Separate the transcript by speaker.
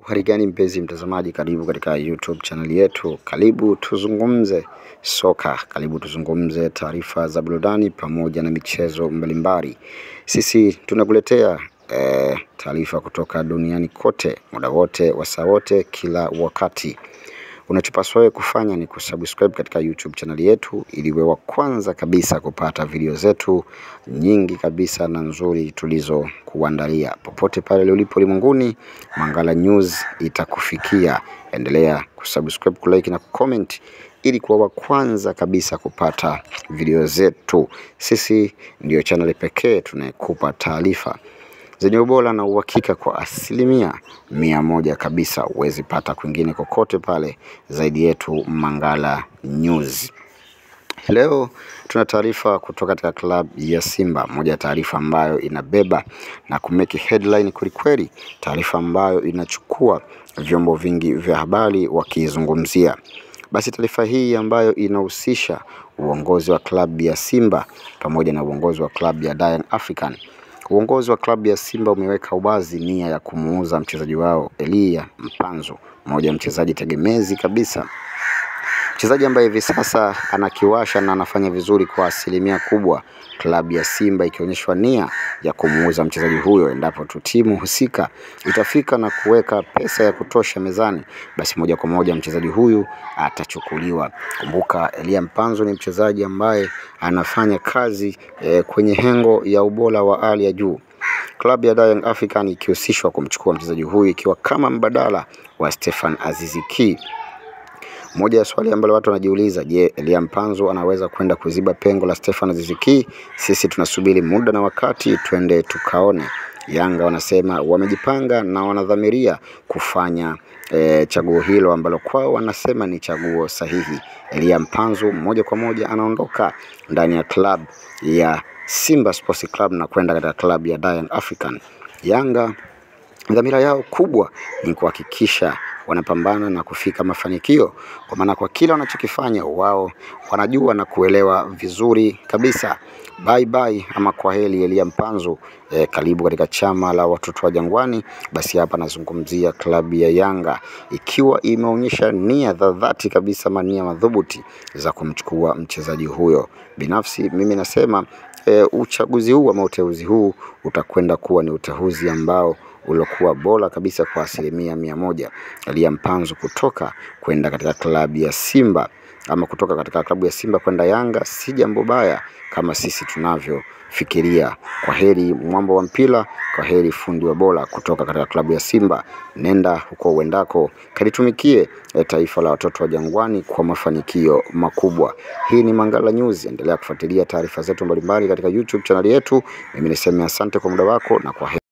Speaker 1: Hali gani mpenzi mtazamaji, karibu katika YouTube channel yetu. Karibu tuzungumze soka, karibu tuzungumze taarifa za burudani pamoja na michezo mbalimbali. Sisi tunakuletea taarifa kutoka duniani kote, muda wote, wasaa wote, kila wakati. Unachopaswa wewe kufanya ni kusubscribe katika YouTube channel yetu ili uwe wa kwanza kabisa kupata video zetu nyingi kabisa na nzuri tulizo kuandalia. Popote pale ulipo ulimwenguni, Mangala News itakufikia. Endelea kusubscribe, kulike na kucomment ili kuwa wa kwanza kabisa kupata video zetu. Sisi ndio channel pekee tunayekupa taarifa zenye ubora na uhakika kwa 100% kabisa. Huwezi pata kwingine kokote pale zaidi yetu Mangala News. Leo tuna taarifa kutoka katika klabu ya Simba, moja ya taarifa ambayo inabeba na kumeki headline kwelikweli, taarifa ambayo inachukua vyombo vingi vya habari wakizungumzia. Basi taarifa hii ambayo inahusisha uongozi wa klabu ya Simba pamoja na uongozi wa klabu ya Young African. Uongozi wa klabu ya Simba umeweka wazi nia ya kumuuza mchezaji wao Elia Mpanzu, mmoja mchezaji tegemezi kabisa, mchezaji ambaye hivi sasa anakiwasha na anafanya vizuri kwa asilimia kubwa. Klabu ya Simba ikionyeshwa nia ya kumuuza mchezaji huyo endapo tu timu husika itafika na kuweka pesa ya kutosha mezani, basi moja kwa moja mchezaji huyu atachukuliwa. Kumbuka Elia Mpanzu ni mchezaji ambaye anafanya kazi kwenye hengo ya ubora wa hali ya juu. Klabu ya Young African ikihusishwa kumchukua mchezaji huyu ikiwa kama mbadala wa Stefan Aziz Ki. Moja ya swali ambalo watu wanajiuliza, je, Elia Mpanzu anaweza kwenda kuziba pengo la Stefan Aziz Ki? Sisi tunasubiri muda na wakati, twende tukaone. Yanga wanasema wamejipanga na wanadhamiria kufanya chaguo hilo ambalo kwao wanasema ni chaguo sahihi. Elia Mpanzu moja kwa moja anaondoka ndani ya club ya Simba Sports Club na kwenda katika club ya Young African. Yanga dhamira yao kubwa ni kuhakikisha wanapambana na kufika mafanikio, kwa maana kwa kila wanachokifanya wao wanajua na kuelewa vizuri kabisa. Bye bye ama kwa heri Elia Mpanzu, karibu katika chama la watoto wa Jangwani. Basi hapa nazungumzia klabu ya Yanga ikiwa imeonyesha nia za dhati kabisa, nia madhubuti za kumchukua mchezaji huyo. Binafsi mimi nasema uchaguzi huu ama uteuzi huu utakwenda kuwa ni uteuzi ambao uliokuwa bora kabisa kwa 100%. Elia Mpanzu kutoka kwenda katika klabu ya Simba ama kutoka katika klabu ya Simba kwenda Yanga si jambo baya kama sisi tunavyofikiria. Kwa heri mwambo wa mpira, kwa heri fundi wa bola kutoka katika klabu ya Simba. Nenda huko uendako, kalitumikie taifa la watoto wa Jangwani kwa mafanikio makubwa. Hii ni Mangala News, endelea kufuatilia taarifa zetu mbalimbali katika YouTube channel yetu. Mimi niseme asante kwa muda wako na kwa heri.